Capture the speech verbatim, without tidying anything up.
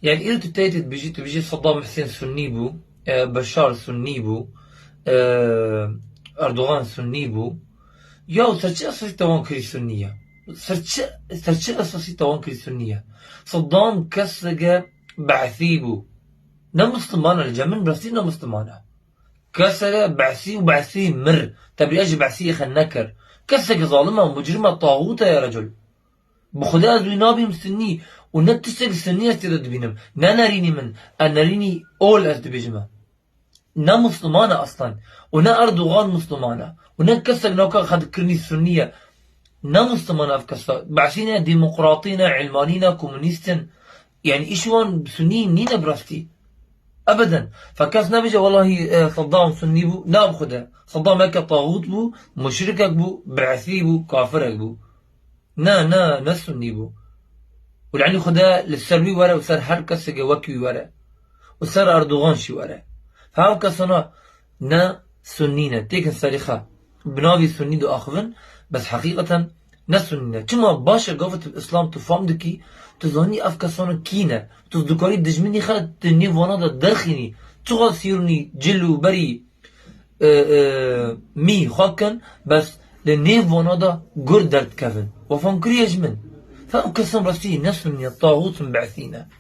Yani îro tu teyê dibêjî, tu bêjî Saddam Hussein Sunnî bû, e, Beşar Sunnî bû, e, Erdogan Sunnî bû. Ya ser çi esasî te wan kirî Sunnî ye? Ser çi, ser çi esasî te wan kirî Sunnî ye? Saddam keseke Be'sî bû. Ne Musliman e, li cem min bi rastî ne Musliman e. Keseke Be'sî û Be'sî mir. Tebrî ji Be'sî xwe nekir. Keseke zalim e, mucrim e, taxût e ya recul. Bi Xwedê ez wî nabînim Sunnî û ne tiştek Sunnî ez tê de dibînim. Ne nerînî min, e nerînî ol ez dibêjim e. Ne Musliman e aslan. Û ne Erdogan Musliman e. Û ne kesek naka xwe dikirinî Sunnî ye. Ne Musliman e ev kesa. Be'sî ne, demokratî ne, ilmanî ne, komunîst in. Yani îş wan Sunnî nîne bi rastî. Ebeden. Fe kes nebêje, "Wellahî, e, Saddam Sunnî bû." Na bi Xwedê. Saddam yeke taxût bû, muşrikek bû, Be'sî bû, kafirek bû. Ne, ne, ne Sunnî bû. Û le'nî Xwedê li ser wî were û ser her keseke wek wî were. Û ser Erdogan jî were. Fe ev kesana ne Sunnî ne. Têkin serî xwe. Bi navî Sunnî diaxivin, bes heqîqeten ne Sunnî ne. Çima baş e gava tu Îslam tu fam dikî, tu zanî ev kesana kî ne. Tu dikarî dijminî xwe di nêv wana de derxînî. Çiqa sîrûnî cil û berî, e, e, mî xwe kin, bes li nêv wana de gur derdikevin. We fam kiriye ji min. Fe ev kesan rastî ne Sunnî ne, taxût in, Be'sî ne.